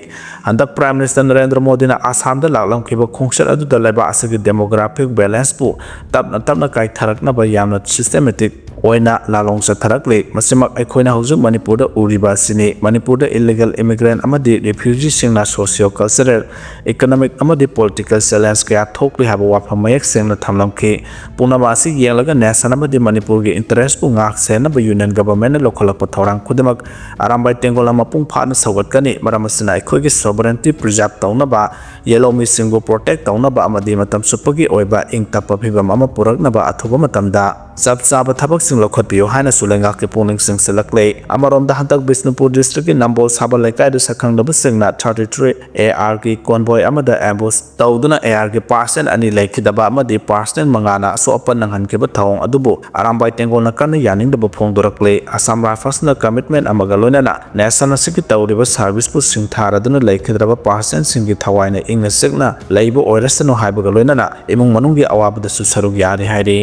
ꯍꯟꯗꯛ ꯄ꯭ꯔꯥꯏꯝ ꯃꯤꯅꯤꯁꯇꯔ ꯅꯔꯦꯟꯗ꯭ꯔ ꯃꯣꯗꯤꯅ ꯑꯁꯥꯝꯗ ꯂꯥꯛꯂꯝꯈꯤꯕ ꯈꯣꯡꯆꯠ ꯑꯗꯨꯗ ꯂꯩꯕꯥꯛ ꯑꯁꯤꯒꯤ ꯗꯦꯃꯣꯒ꯭ꯔꯥꯐꯤꯛ ꯕꯦꯂꯦꯟꯁꯄꯨ ꯇꯞꯅ ꯇꯞꯅ ꯀꯥꯏꯊꯔꯛꯅꯕ ꯌꯥꯝꯅ ꯁꯤꯁꯇꯦꯃꯦꯇꯤꯛ ꯑꯣꯏꯅ ꯂꯥꯂꯣꯡ ꯆꯠꯊꯔꯛꯂꯤ꯫ ꯃꯁꯤꯃꯛ ꯑꯩꯈꯣꯏꯅ ꯍꯧꯖꯤꯛ ꯃꯅꯤꯄꯨꯔꯗ ꯎꯔꯤꯕ ꯑꯁꯤꯅꯤ꯫ ꯃꯅꯤꯄꯨꯔꯗ ꯏꯂꯤꯒꯦꯜ ꯏꯃꯤꯒ꯭ꯔꯦꯟꯠ ꯑꯃꯗꯤ ꯔꯤꯐ꯭ꯌꯨꯖꯤꯁꯤꯡꯅ ꯁꯣꯁꯤꯌꯣ ꯀꯜꯆꯔꯦꯜ, ꯏꯀꯣꯅꯣꯃꯤꯛ ꯑꯃꯗꯤ ꯄꯣꯂꯤꯇꯤꯀꯦꯜ ꯆꯦꯂꯦꯟꯖ ꯀꯌꯥ ꯊꯣꯛꯂꯤ ꯍꯥꯏꯕ ꯋꯥꯐꯝ ꯃꯌꯦꯛ ꯁꯦꯡꯅ ꯊꯝꯂꯝꯈꯤ꯫ ꯄꯨꯝꯅꯃꯛ ꯑꯁꯤ ꯌꯦꯡꯂꯒ ꯅꯦꯁꯟ ꯑꯃꯗꯤ ꯃꯅꯤꯄꯨꯔꯒꯤ ꯏꯟꯇꯔꯦꯁꯄꯨ ꯉꯥꯛ ꯁꯦꯟꯅꯕ ꯌꯨꯅꯤꯌꯟ ꯒꯚꯔꯟꯃꯦꯟꯠꯅ ꯂꯧꯈꯠꯂꯛꯄ ꯊꯧꯔꯥꯡ ꯈꯨꯗꯤꯡꯃꯛ ꯑꯔꯥꯝꯕꯥꯏ ꯇꯦꯡꯒꯣꯜꯅ ꯃꯄꯨꯡ ꯐꯥꯅ ꯁꯧꯒꯠꯀꯅꯤ꯫ ꯃꯔꯝ ꯑꯁꯤꯅ ꯑꯩꯈꯣꯏꯒꯤ ꯁꯣꯚꯔꯦꯟꯇꯤ ꯄ꯭ꯔꯤꯖꯥꯔꯚ ꯇꯧꯅꯕ, ꯌꯦꯜꯍꯧꯃꯤꯁꯤꯡꯕꯨ ꯄ꯭ꯔꯣꯇꯦꯛ ꯇꯧꯅꯕ ꯑꯃꯗꯤ ꯃꯇꯝ ꯆꯨꯞꯄꯒꯤ ꯑꯣꯏꯕ ꯏꯪ ꯇꯞꯄ ꯐꯤꯕꯝ ꯑꯃ ꯄꯨꯔꯛꯅꯕ ꯑꯊꯨꯕ ꯃꯇꯝꯗ ꯆꯞ ꯆꯥꯕ ꯊꯕꯛꯁꯤꯡ ꯂꯧꯈꯠꯄꯤꯌꯨ ꯍꯥꯏꯅꯁꯨ ꯂꯩꯉꯥꯛꯀꯤ ꯄꯨꯛꯅꯤꯡ ꯆꯤꯡꯁꯤꯜꯂꯛꯂꯦ꯫ ꯑꯃꯔꯣꯝꯗ ꯍꯟꯗꯛ ꯕꯤꯁꯅꯨꯄꯨꯔ ꯗꯤꯁꯇ꯭ꯔꯤꯛꯀꯤ ꯅꯝꯕꯣꯜ ꯁꯥꯕꯜ ꯂꯩꯀꯥꯏꯗ ꯁꯛꯈꯪꯗꯕꯁꯤꯡꯅ ꯊꯥꯔꯇꯤ ꯊ꯭ꯔꯤ ꯑꯦ ꯑꯥꯔꯒꯤ ꯀꯣꯟꯚꯣꯏ ꯑꯃꯗ ꯑꯦꯝꯕꯨꯁ ꯇꯧꯗꯨꯅ ꯑꯦ ꯑꯥꯔꯒꯤ ꯄꯥꯔꯁꯟ ꯑꯅꯤ ꯂꯩꯈꯤꯗꯕ ꯑꯃꯗꯤ ꯄꯥꯔꯁꯟ ꯃꯉꯥꯅ ꯑꯁꯣꯛ ꯑꯄꯟ ꯅꯪꯍꯟꯈꯤꯕ ꯊꯧꯑꯣꯡ ꯑꯗꯨꯕꯨ ꯑꯔꯥꯝꯕꯥꯏ ꯇꯦꯡꯒꯣꯜꯅ ꯀꯟꯅ ꯌꯥꯅꯤꯡꯗꯕ ꯐꯣꯡꯗꯣꯔꯛꯂꯦ꯫ ꯑꯁꯥꯝ ꯔꯥꯏꯐꯜꯁꯅ ꯀꯃꯤꯠꯃꯦꯟ ꯑꯃꯒ ꯂꯣꯏꯅꯅ ꯅꯦꯁꯟ ꯑꯁꯤꯒꯤ ꯇꯧꯔꯤꯕ ꯁꯥꯔꯚꯤꯁꯄꯨ ꯁꯤꯡꯊꯥꯔꯗꯨꯅ ꯂꯩꯈꯤꯗ꯭ꯔꯕ ꯄꯥꯔꯁꯟꯁꯤꯡꯒꯤ ꯊꯋꯥꯏꯅ ꯏꯪꯅ ꯆꯤꯛꯅ ꯂꯩꯕ ꯑꯣꯏꯔꯁꯅꯨ ꯍꯥꯏꯕꯒ ꯂꯣꯏꯅꯅ ꯏꯃꯨꯡ ꯃꯅꯨꯡꯒꯤ ꯑꯋꯥꯕꯗꯁꯨ ꯁꯔꯨꯛ ꯌꯥꯔꯤ ꯍꯥꯏꯔꯤ꯫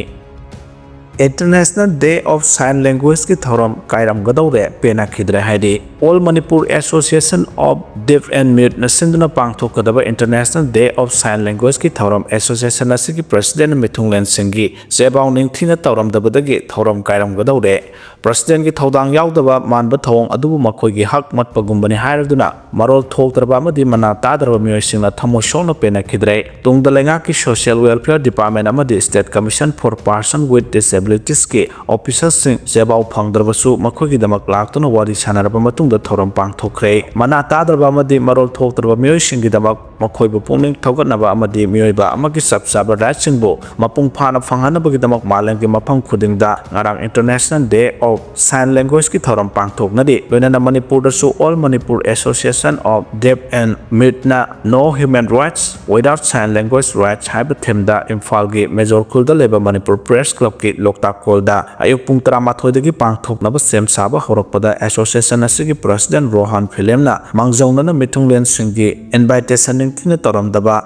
International Day of Sign Languageꯀꯤ ꯊꯧꯔꯝ ꯀꯥꯏꯔꯝꯒꯗꯧꯔꯦ, ꯄꯦꯟꯅꯈꯤꯗ꯭ꯔꯦ ꯍꯥꯏꯔꯤ꯫ All Manipur Association of Deaf and Muteꯅ ꯁꯤꯟꯗꯨꯅ ꯄꯥꯡꯊꯣꯛꯀꯗꯕ International Day of Sign Languageꯀꯤ ꯊꯧꯔꯝ ꯑꯦꯁꯣꯁꯤꯌꯦꯁꯟ ꯑꯁꯤꯒꯤ ꯄ꯭ꯔꯁꯤꯗꯦꯟꯠ ꯃꯤꯊꯨꯡꯂꯦꯟ ꯁꯤꯡꯒꯤ ꯆꯦꯕꯥꯎ ꯅꯤꯡꯊꯤꯅ ꯇꯧꯔꯝꯗꯕꯗꯒꯤ ꯊꯧꯔꯝ ꯀꯥꯏꯔꯝꯒꯗꯧꯔꯦ꯫ ꯄ꯭ꯔꯁꯤꯗꯦꯟꯠꯀꯤ ꯊꯧꯗꯥꯡ ꯌꯥꯎꯗꯕ ꯃꯥꯟꯕ ꯊꯧꯑꯣꯡ ꯑꯗꯨꯕꯨ ꯃꯈꯣꯏꯒꯤ ꯍꯛ ꯃꯠꯄꯒꯨꯝꯕꯅꯤ ꯍꯥꯏꯔꯗꯨꯅ ꯃꯔꯣꯜ ꯊꯣꯛꯇ꯭ꯔꯕ ꯑꯃꯗꯤ ꯃꯅꯥ ꯇꯥꯗ꯭ꯔꯕ ꯃꯤꯑꯣꯏꯁꯤꯡꯅ ꯊꯃꯣꯏ ꯁꯣꯛꯅ ꯄꯦꯟꯅꯈꯤꯗ꯭ꯔꯦ꯫ ꯇꯨꯡꯗ ꯂꯩꯉꯥꯛꯀꯤ Social Welfare Department ꯑꯃꯗꯤ State Commission for Person with Disability ꯗꯤꯁꯦꯕꯤꯂꯤꯇꯤꯁꯀꯤ ꯑꯣꯐꯤꯁꯔꯁꯤꯡ ꯆꯦꯕꯥꯎ ꯐꯪꯗ꯭ꯔꯕꯁꯨ ꯃꯈꯣꯏꯒꯤꯗꯃꯛ ꯂꯥꯛꯇꯨꯅ ꯋꯥꯔꯤ ꯁꯥꯟꯅꯔꯕ ꯃꯇꯨꯡꯗ ꯊꯧꯔꯝ ꯄꯥꯡꯊꯣꯛꯈ꯭ꯔꯦ꯫ ꯃꯅꯥ ꯇꯥꯗ꯭ꯔꯕ ꯑꯃꯗꯤ ꯃꯔꯣꯜ ꯊꯣꯛꯇ꯭ꯔꯕ ꯃꯤꯑꯣꯏꯁꯤꯡꯒꯤꯗꯃꯛ ꯃꯈꯣꯏꯕꯨ ꯄꯨꯛꯅꯤꯡ ꯊꯧꯒꯠꯅꯕ ꯑꯃꯗꯤ ꯃꯤꯑꯣꯏꯕ ꯑꯃꯒꯤ ꯆꯞ ꯆꯥꯕ ꯔꯥꯏꯠꯁꯤꯡꯕꯨ ꯃꯄꯨꯡ ꯐꯥꯅ ꯐꯪꯍꯟꯅꯕꯒꯤꯗꯃꯛ ꯃꯥꯂꯦꯝꯒꯤ ꯃꯐꯝ ꯈꯨꯗꯤꯡꯗ ꯉꯔꯥꯡ International Day of Sign Language–ꯀꯤ ꯊꯧꯔꯝ ꯄꯥꯡꯊꯣꯛꯅꯔꯤ꯫ ꯂꯣꯏꯅꯅ ꯃꯅꯤꯄꯨꯔꯗꯁꯨ All Manipur Association of Deaf and Mute-ꯅ No Human Rights Without Sign Language Rights ꯍꯥꯏꯕ ꯊꯤꯝꯗ ꯏꯝꯐꯥꯜꯒꯤ ꯃꯦꯖꯣꯔ ꯈꯨꯜꯗ ꯂꯩꯕ ꯃꯅꯤꯄꯨꯔ ꯄ꯭ꯔꯦꯁ ꯀ꯭ꯂꯕꯀꯤ ꯂꯣꯛꯇꯥꯛ ꯍꯣꯜꯗ ꯑꯌꯨꯛ ꯄꯨꯡ ꯇꯔꯥꯃꯥꯊꯣꯏꯗꯒꯤ ꯄꯥꯡꯊꯣꯛꯅꯕ ꯁꯦꯝ ꯁꯥꯕ ꯍꯧꯔꯛꯄꯗ ꯑꯦꯁꯣꯁꯤꯌꯦꯁꯟ ꯑꯁꯤꯒꯤ ꯄ꯭ꯔꯦꯁꯤꯗꯦꯟ ꯔꯣꯍꯥꯟ ꯐꯤꯂꯦꯝꯅ ꯃꯥꯡꯖꯧꯅꯅ ꯃꯤꯊꯨꯡꯂꯦꯟꯁꯤꯡꯒꯤ ꯏꯟꯚꯥꯏꯇꯦꯁꯟ ꯅꯤꯡꯊꯤꯅ ꯇꯧꯔꯝꯗꯕ,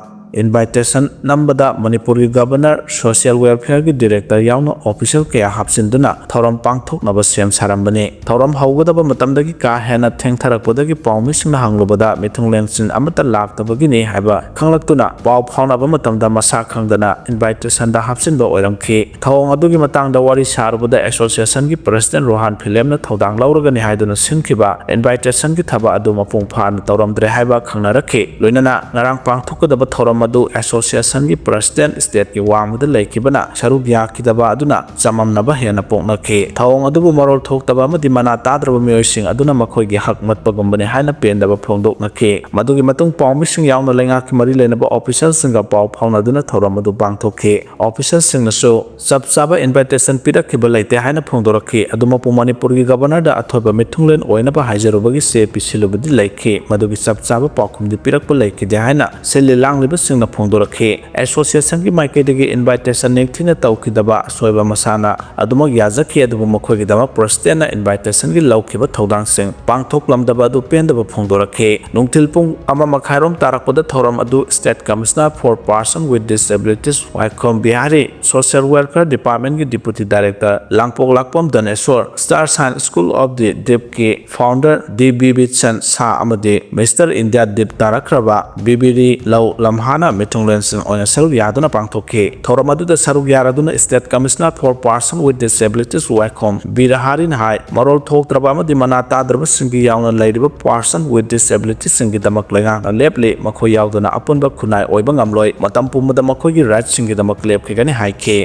ꯏꯟꯚꯥꯏꯇꯦꯁꯟ ꯅꯝꯕꯗ ꯃꯅꯤꯄꯨꯔꯒꯤ ꯒꯕꯔꯅꯔ, ꯁꯣꯁꯤꯌꯦꯜ ꯋꯦꯜꯐꯤꯌꯔꯒꯤ ꯗꯤꯔꯦꯛꯇꯔ ꯌꯥꯎꯅ ꯑꯣꯐꯤꯁꯤꯌꯦꯜ ꯀꯌꯥ ꯍꯥꯞꯆꯤꯟꯗꯨꯅ ꯊꯧꯔꯝ ꯄꯥꯡꯊꯣꯛꯅꯕ ꯁꯦꯝ ꯁꯥꯔꯝꯕꯅꯤ꯫ ꯊꯧꯔꯝ ꯍꯧꯒꯗꯕ ꯃꯇꯝꯗꯒꯤ ꯀꯥ ꯍꯦꯟꯅ ꯊꯦꯡꯊꯔꯛꯄꯗꯒꯤ ꯄꯥꯎꯃꯤꯁꯤꯡꯅ ꯍꯪꯂꯨꯕꯗ ꯃꯤꯊꯨꯡꯂꯦꯟꯁꯤꯡ ꯑꯃꯠꯇ ꯂꯥꯛꯇꯕꯒꯤꯅꯤ ꯍꯥꯏꯕ ꯈꯪꯂꯛꯇꯨꯅ ꯄꯥꯎ ꯐꯥꯎꯅꯕ ꯃꯇꯝꯗ ꯃꯁꯥ ꯈꯪꯗꯅ ꯏꯟꯚꯥꯏꯇꯦꯁꯟꯗ ꯍꯥꯞꯆꯤꯟꯕ ꯑꯣꯏꯔꯝꯈꯤ꯫ ꯊꯧꯑꯣꯡ ꯑꯗꯨꯒꯤ ꯃꯇꯥꯡꯗ ꯋꯥꯔꯤ ꯁꯥꯔꯨꯕꯗ ꯑꯦꯁꯣꯁꯤꯌꯦꯁꯟꯒꯤ ꯄ꯭ꯔꯦꯁꯤꯗꯦꯟ ꯔꯣꯍꯥꯟ ꯐꯤꯂꯦꯝꯅ ꯊꯧꯗꯥꯡ ꯂꯧꯔꯒꯅꯤ ꯍꯥꯏꯗꯨꯅ ꯁꯤꯟꯈꯤꯕ ꯏꯟꯚꯥꯏꯇꯦꯁꯟꯒꯤ ꯊꯕꯛ ꯑꯗꯨ ꯃꯄꯨꯡ ꯐꯥꯅ ꯇꯧꯔꯝꯗ꯭ꯔꯦ ꯍꯥꯏꯕ ꯈꯪꯅꯔꯛꯈꯤ꯫ ꯂꯣꯏꯅꯅ ꯉꯔꯥꯡ ꯄꯥꯡꯊꯣꯛꯀꯗꯕ ꯊꯧꯔꯝ ꯑꯗꯨ ꯑꯦꯁꯣꯁꯤꯌꯦꯁꯟꯒꯤ ꯄ꯭ꯔꯦꯁꯤꯗꯦꯟ ꯁ꯭ꯇꯦꯠꯀꯤ ꯋꯥꯡꯃꯗ ꯂꯩꯈꯤꯕꯅ ꯁꯔꯨꯛ ꯌꯥꯈꯤꯗꯕ ꯑꯗꯨꯅ ꯆꯃꯝꯅꯕ ꯍꯦꯟꯅ ꯄꯣꯛꯅꯈꯤ꯫ ꯊꯧꯑꯣꯡ ꯑꯗꯨꯕꯨ ꯃꯔꯣꯜ ꯊꯣꯛꯇꯕ ꯑꯃꯗꯤ ꯃꯅꯥ ꯇꯥꯗ꯭ꯔꯕ ꯃꯤꯑꯣꯏꯁꯤꯡ ꯑꯗꯨꯅ ꯃꯈꯣꯏꯒꯤ ꯍꯛ ꯃꯠꯄꯒꯨꯝꯕꯅꯤ ꯍꯥꯏꯅ ꯄꯦꯟꯗꯕ ꯐꯣꯡꯗꯣꯛꯅꯈꯤ꯫ ꯃꯗꯨꯒꯤ ꯃꯇꯨꯡ ꯄꯥꯎꯃꯤꯁꯤꯡ ꯌꯥꯎꯅ ꯂꯩꯉꯥꯛꯀꯤ ꯃꯔꯤ ꯂꯩꯅꯕ ꯑꯣꯐꯤꯁꯤꯌꯦꯜꯁꯤꯡꯒ ꯄꯥꯎ ꯐꯥꯎꯅꯗꯨꯅ ꯊꯧꯔꯝ ꯑꯗꯨ ꯄꯥꯡꯊꯣꯛꯈꯤ꯫ ꯑꯣꯐꯤꯁꯤꯌꯦꯜꯁꯤꯡꯅꯁꯨ ꯆꯞ ꯆꯥꯕ ꯏꯟꯚꯥꯏꯇꯦꯁꯟ ꯄꯤꯔꯛꯈꯤꯕ ꯂꯩꯇꯦ ꯍꯥꯏꯅ ꯐꯣꯡꯗꯣꯔꯛꯈꯤ꯫ ꯑꯗꯨꯃꯛꯄꯨ ꯃꯅꯤꯄꯨꯔꯒꯤ ꯒꯕꯔꯅꯔꯗ ꯑꯊꯣꯏꯕ ꯃꯤꯊꯨꯡꯂꯦꯟ ꯑꯣꯏꯅꯕ ꯍꯥꯏꯖꯔꯨꯕꯒꯤ ꯆꯦ ꯄꯤꯁꯤꯜꯂꯨꯕꯗꯤ ꯂꯩꯈꯤ꯫ ꯃꯗꯨꯒꯤ ꯆꯞ ꯆꯥꯕ ꯄꯥꯎꯈꯨꯝꯗꯤ ꯄꯤꯔꯛꯄ ꯂꯩꯈꯤꯗꯦ ꯍꯥꯏꯅ ꯁꯤꯜꯂꯤ ꯂꯥꯡꯂꯤꯕꯁꯤꯡꯅ ꯐꯣꯡꯗꯣꯔꯛꯈꯤ꯫ ꯑꯦꯁꯣꯁꯤꯌꯦꯁꯟꯒꯤ ꯃꯥꯏꯀꯩꯗꯒꯤ ꯏꯟꯚꯥꯏꯇꯦꯁꯟ ꯅꯤꯡꯊꯤꯅ ꯇꯧꯈꯤꯗꯕ ꯑꯁꯣꯏꯕ ꯃꯁꯥꯅ ꯑꯗꯨꯃꯛ ꯌꯥꯖꯈꯤ, ꯑꯗꯨꯕꯨ ꯃꯈꯣꯏꯒꯤꯗꯃꯛ ꯄ꯭ꯔꯦꯁꯤꯗꯦꯟꯅ ꯏꯟꯚꯥꯏꯇꯦꯁꯟꯒꯤ ꯂꯧꯈꯤꯕ ꯊꯧꯗꯥꯡꯁꯤꯡ ꯄꯥꯡꯊꯣꯛꯂꯝꯗꯕ ꯑꯗꯨ ꯄꯦꯟꯗꯕ ꯐꯣꯡꯗꯣꯔꯛꯈꯤ꯫ ꯅꯨꯡꯊꯤꯜ ꯄꯨꯡ ꯑꯃ ꯃꯈꯥꯏꯔꯣꯝ ꯇꯥꯔꯛꯄꯗ ꯊꯧꯔꯝ ꯑꯗꯨ State Commissioner for Person with Disabilities ꯋꯥꯏꯈꯣꯝ Bihari, Social Welfare Department-ꯀꯤ Deputy Director Langpoklakpam ꯙꯅꯦꯁꯣꯔ, Star Sign School of the Deaf-ꯀꯤ founder ꯗꯤ ꯕꯤꯕꯤꯆꯟ ꯁꯥ ꯑꯃꯗꯤ Mister India Deaf ꯇꯥꯔꯛꯈ꯭ꯔꯕ ꯕꯤꯕꯤꯔꯤ ꯂꯧ ꯂꯝꯍꯥꯅ ꯃꯤꯊꯨꯡꯂꯦꯟꯁꯤꯡ ꯑꯣꯏꯅ ꯁꯔꯨꯛ ꯌꯥꯗꯨꯅ ꯄꯥꯡꯊꯣꯛꯈꯤ꯫ ꯊꯧꯔꯝ ꯑꯗꯨꯗ ꯁꯔꯨꯛ ꯌꯥꯔꯗꯨꯅ State Commissioner for Person with Disabilities ꯋꯥꯏꯈꯣꯝ ꯕꯤꯔꯍꯥꯔꯤꯅ ꯍꯥꯏ, ꯃꯔꯣꯜ ꯊꯣꯛꯇ꯭ꯔꯕ ꯑꯃꯗꯤ ꯃꯅꯥ ꯇꯥꯗ꯭ꯔꯕꯁꯤꯡꯒꯤ ꯌꯥꯎꯅ ꯂꯩꯔꯤꯕ Person with Disability-ꯁꯤꯡꯒꯤꯗꯃꯛ ꯂꯩꯉꯥꯛꯅ ꯂꯦꯞꯂꯤ꯫ ꯃꯈꯣꯏ ꯌꯥꯎꯗꯅ ꯑꯄꯨꯟꯕ ꯈꯨꯟꯅꯥꯏ ꯑꯣꯏꯕ ꯉꯝꯂꯣꯏ꯫ ꯃꯇꯝ ꯄꯨꯝꯕꯗ ꯃꯈꯣꯏꯒꯤ ꯔꯥꯏꯠꯁꯤꯡꯒꯤꯗꯃꯛ ꯂꯦꯞꯈꯤꯒꯅꯤ ꯍꯥꯏꯈꯤ꯫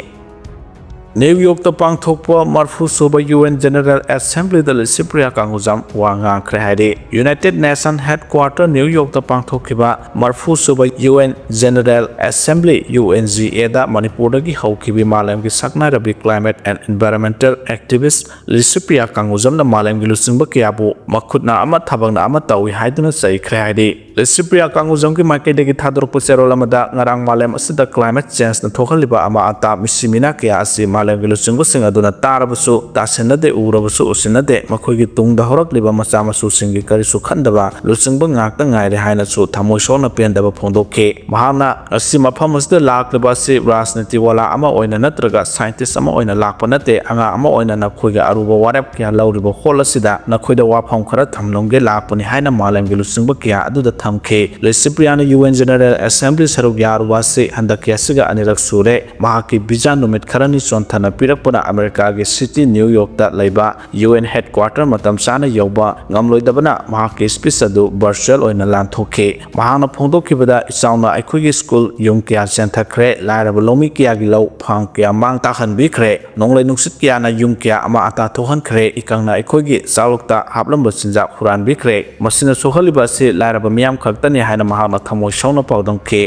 ꯅ꯭ꯌꯨ ꯌꯣꯔꯛꯇ ꯄꯥꯡꯊꯣꯛꯄ ꯃꯔꯐꯨ ꯁꯨꯕ ꯌꯨ ꯑꯦꯟ ꯖꯦꯅꯔꯦꯜ ꯑꯦꯁꯦꯝꯕ꯭ꯂꯤꯗ ꯂꯤꯁꯤꯄ꯭ꯔꯤꯌꯥ ꯀꯪꯒꯨꯖꯝ ꯋꯥ ꯉꯥꯡꯈ꯭ꯔꯦ ꯍꯥꯏꯔꯤ꯫ ꯌꯨꯅꯥꯏꯇꯦꯗ ꯅꯦꯁꯟ ꯍꯦꯗꯀ꯭ꯋꯥꯇꯔ ꯅ꯭ꯌꯨ ꯌꯣꯔꯛꯇ ꯄꯥꯡꯊꯣꯛꯈꯤꯕ ꯃꯔꯐꯨ ꯁꯨꯕ U N general assembly, U N G ꯑꯦꯗ ꯃꯅꯤꯄꯨꯔꯗꯒꯤ ꯍꯧꯈꯤꯕꯤ ꯃꯥꯂꯦꯝꯒꯤ ꯁꯛꯅꯥꯏꯔꯕꯤ climate and environmental activist Licypriya ꯀꯪꯒꯨꯖꯝꯅ ꯃꯥꯂꯦꯝꯒꯤ ꯂꯨꯆꯤꯡꯕ ꯀꯌꯥꯕꯨ ꯃꯈꯨꯠꯅ ꯑꯃ ꯊꯕꯛꯅ ꯑꯃ ꯇꯧꯏ ꯍꯥꯏꯗꯨꯅ ꯆꯩꯈ꯭ꯔꯦ ꯍꯥꯏꯔꯤ꯫ ꯂꯤꯁꯤꯄ꯭ꯔꯤꯌꯥ ꯀꯪꯒꯨꯖꯝꯒꯤ ꯃꯥꯏꯀꯩꯗꯒꯤ ꯊꯥꯗꯣꯔꯛꯄ ꯆꯦꯔꯣꯜ ꯑꯃꯗ ꯉꯔꯥꯡ ꯃꯥꯂꯦꯝ ꯑꯁꯤꯗ climate changeꯅ ꯊꯣꯛꯍꯜꯂꯤꯕ ꯑꯃꯥ ꯑꯇꯥ ꯃꯤꯁꯤ ꯃꯤꯅꯥ ꯀꯌꯥ ꯑꯁꯤ ꯃꯥꯂꯦꯝꯒꯤ ꯂꯨꯆꯤꯡꯕꯁꯤꯡ ꯑꯗꯨꯅ ꯇꯥꯔꯕꯁꯨ ꯇꯥꯁꯤꯟꯅꯗꯦ, ꯎꯔꯕꯁꯨ ꯎꯁꯤꯟꯅꯗꯦ, ꯃꯈꯣꯏꯒꯤ ꯇꯨꯡꯗ ꯍꯧꯔꯛꯂꯤꯕ ꯃꯆꯥ ꯃꯁꯨꯁꯤꯡꯒꯤ ꯀꯔꯤꯁꯨ ꯈꯟꯗꯕ ꯂꯨꯆꯤꯡꯕ ꯉꯥꯛꯇ ꯉꯥꯏꯔꯦ ꯍꯥꯏꯅꯁꯨ ꯊꯃꯣꯏ ꯁꯣꯛꯅ ꯄꯦꯟꯗꯕ ꯐꯣꯡꯗꯣꯛꯈꯤ꯫ ꯃꯍꯥꯛꯅ ꯉꯁꯤ ꯃꯐꯝ ꯑꯁꯤꯗ ꯂꯥꯛꯂꯤꯕ ꯑꯁꯤ ꯔꯥꯖꯅꯤꯇꯤ ꯋꯥꯂꯥ ꯑꯃ ꯑꯣꯏꯅ ꯅꯠꯇ꯭ꯔꯒ scientist ꯑꯃ ꯑꯣꯏꯅ ꯂꯥꯛꯄ ꯅꯠꯇꯦ, ꯑꯉꯥꯡ ꯑꯃ ꯑꯣꯏꯅ ꯅꯈꯣꯏꯒꯤ ꯑꯔꯨꯕ ꯋꯥꯔꯦꯞ ꯀꯌꯥ ꯂꯧꯔꯤꯕ ꯍꯣꯜ ꯑꯁꯤꯗ ꯅꯈꯣꯏꯗ ꯋꯥꯐꯝ ꯈꯔ ꯊꯝꯂꯝꯒꯦ ꯂꯥꯛꯄꯅꯤ ꯍꯥꯏꯅ ꯃꯥꯂꯦꯝꯒꯤ ꯂꯨꯆꯤꯡꯕ ꯀꯌꯥ ꯑꯗꯨꯗ ꯊꯝꯈꯤ꯫ ꯂꯤꯁꯤꯄ꯭ꯔꯤꯌꯥꯅ ꯌꯨ ꯑꯦꯟ ꯖꯦꯅꯔꯦꯜ ꯑꯦꯁꯦꯝꯕ꯭ꯂꯤ ꯁꯔꯨꯛ ꯌꯥꯔꯨꯕ ꯑꯁꯤ ꯍꯟꯗꯛꯀꯤ ꯑꯁꯤꯒ ꯑꯅꯤꯔꯛ ꯁꯨꯔꯦ꯫ ꯃꯍꯥꯛꯀꯤ ꯚꯤꯖꯥ ꯅꯨꯃꯤꯠ ꯈꯔꯅꯤ ꯆꯣꯟꯊꯅ ꯄꯤꯔꯛꯄꯅ ꯑꯃꯦꯔꯤꯀꯥꯒꯤ ꯁꯤꯇꯤ ꯅ꯭ꯌꯨ ꯌꯣꯔꯛꯇ ꯂꯩꯕ ꯌꯨ ꯑꯦꯟ ꯍꯦꯗꯀ꯭ꯋꯥꯇꯔ ꯃꯇꯝ ꯆꯥꯅ ꯌꯧꯕ ꯉꯝꯂꯣꯏꯗꯕꯅ ꯃꯍꯥꯛꯀꯤ ꯁ꯭ꯄꯤꯆ ꯑꯗꯨ ꯚꯔꯆꯨꯑꯦꯜ ꯑꯣꯏꯅ ꯂꯥꯟꯊꯣꯛꯈꯤ꯫ ꯃꯍꯥꯛꯅ ꯐꯣꯡꯗꯣꯛꯈꯤꯕꯗ, "ꯏꯆꯥꯎꯅ ꯑꯩꯈꯣꯏꯒꯤ ꯁ꯭ꯀꯨꯜ, ꯌꯨꯝ ꯀꯌꯥ ꯆꯦꯟꯊꯈ꯭ꯔꯦ, ꯂꯥꯏꯔꯕ ꯂꯧꯃꯤ ꯀꯌꯥꯒꯤ ꯂꯧ, ꯐꯥꯝ ꯀꯌꯥ ꯃꯥꯡ ꯇꯥꯛꯍꯟꯕꯤꯈ꯭ꯔꯦ, ꯅꯣꯡꯂꯩ ꯅꯨꯡꯁꯤꯠ ꯀꯌꯥꯅ ꯌꯨꯝ ꯀꯌꯥ ꯑꯃ ꯑꯇꯥ ꯊꯣꯛꯍꯟꯈ꯭ꯔꯦ, ꯏꯀꯪꯅ ꯑꯩꯈꯣꯏꯒꯤ ꯆꯥꯔꯣꯛꯇ ꯍꯥꯞꯂꯝꯕ ꯆꯤꯟꯖꯥꯛ ꯍꯨꯔꯥꯟꯕꯤꯈ꯭ꯔꯦ꯫ ꯃꯁꯤꯅ ꯁꯣꯛꯍꯜꯂꯤꯕ ꯑꯁꯤ ꯂꯥꯏꯔꯕ ꯃꯤꯌꯥꯝ ꯈꯛꯇꯅꯤ" ꯍꯥꯏꯅ ꯃꯍꯥꯛꯅ ꯊꯃꯣꯏ ꯁꯣꯛꯅ ꯄꯥꯎꯗꯝꯈꯤ꯫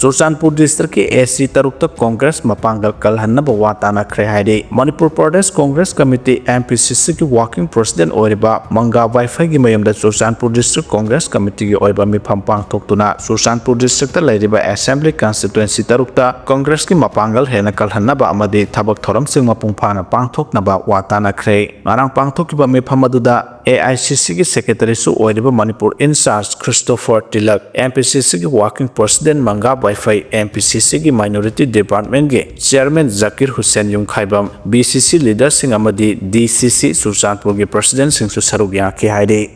ꯆꯨꯔꯆꯥꯟꯄꯨꯔ ꯗꯤꯁꯇ꯭ꯔꯤꯛꯀꯤ ꯑꯦ ꯁꯤ ꯇꯔꯨꯛꯇ ꯀꯣꯡꯒ꯭ꯔꯦꯁ ꯃꯄꯥꯡꯒꯜ ꯀꯜꯍꯟꯅꯕ ꯋꯥ ꯇꯥꯅꯈ꯭ꯔꯦ ꯍꯥꯏꯔꯤ꯫ Manipur Pradesh Congress committee, M P C ꯁꯤꯒꯤ ꯋꯥꯔꯀꯤꯡ ꯄ꯭ꯔꯦꯁꯤꯗꯦꯟꯠ ꯑꯣꯏꯔꯤꯕ ꯃꯪꯒꯥ ꯋꯥꯏꯐꯩꯒꯤ ꯃꯌꯨꯝꯗ ꯆꯨꯔꯆꯥꯟꯄꯨꯔ ꯗꯤꯁꯇ꯭ꯔꯤꯛ ꯀꯣꯡꯒ꯭ꯔꯦꯁ ꯀꯃꯤꯇꯤꯒꯤ ꯑꯣꯏꯕ ꯃꯤꯐꯝ ꯄꯥꯡꯊꯣꯛꯇꯨꯅ ꯆꯨꯔꯆꯥꯟꯄꯨꯔ ꯗꯤꯁꯇ꯭ꯔꯤꯛꯇ ꯂꯩꯔꯤꯕ ꯑꯦꯁꯦꯝꯕ꯭ꯂꯤ ꯀꯟꯁꯇꯤꯇ꯭ꯋꯦꯟꯁꯤ ꯇꯔꯨꯛꯇ ꯀꯣꯡꯒ꯭ꯔꯦꯁꯀꯤ ꯃꯄꯥꯡꯒꯜ ꯍꯦꯟꯅ ꯀꯜꯍꯟꯅꯕ ꯑꯃꯗꯤ ꯊꯕꯛ ꯊꯧꯔꯝꯁꯤꯡ ꯃꯄꯨꯡ ꯐꯥꯅ ꯄꯥꯡꯊꯣꯛꯅꯕ ꯋꯥ ꯇꯥꯅꯈ꯭ꯔꯦ꯫ ꯉꯔꯥꯡ ꯄꯥꯡꯊꯣꯛꯈꯤꯕ ꯃꯤꯐꯝ ꯑꯗꯨꯗ ꯑꯦ ꯑꯥꯏ ꯁꯤ ꯁꯤꯒꯤ ꯁꯦꯀ꯭ꯔꯦꯇꯔꯤꯁꯨ ꯑꯣꯏꯔꯤꯕ Manipur in charge Christopher Tilak, M P C ꯁꯤꯒꯤ working president Manga Baiphei, M P C ꯁꯤꯒꯤ ꯃꯥꯏꯅꯣꯔꯤꯇꯤ ꯗꯤꯄꯥꯔꯠꯃꯦꯟꯠꯀꯤ chairman Zakir Hussain Yumkhaibam, B C C ꯂꯤꯗꯔꯁꯤꯡ ꯑꯃꯗꯤ ꯗꯤ ꯁꯤ ꯁꯤ ꯆꯨꯔꯆꯥꯟꯄꯨꯔꯒꯤ ꯄ꯭ꯔꯦꯁꯤꯗꯦꯟꯠꯁꯤꯡꯁꯨ ꯁꯔꯨꯛ ꯌꯥꯈꯤ ꯍꯥꯏꯔꯤ꯫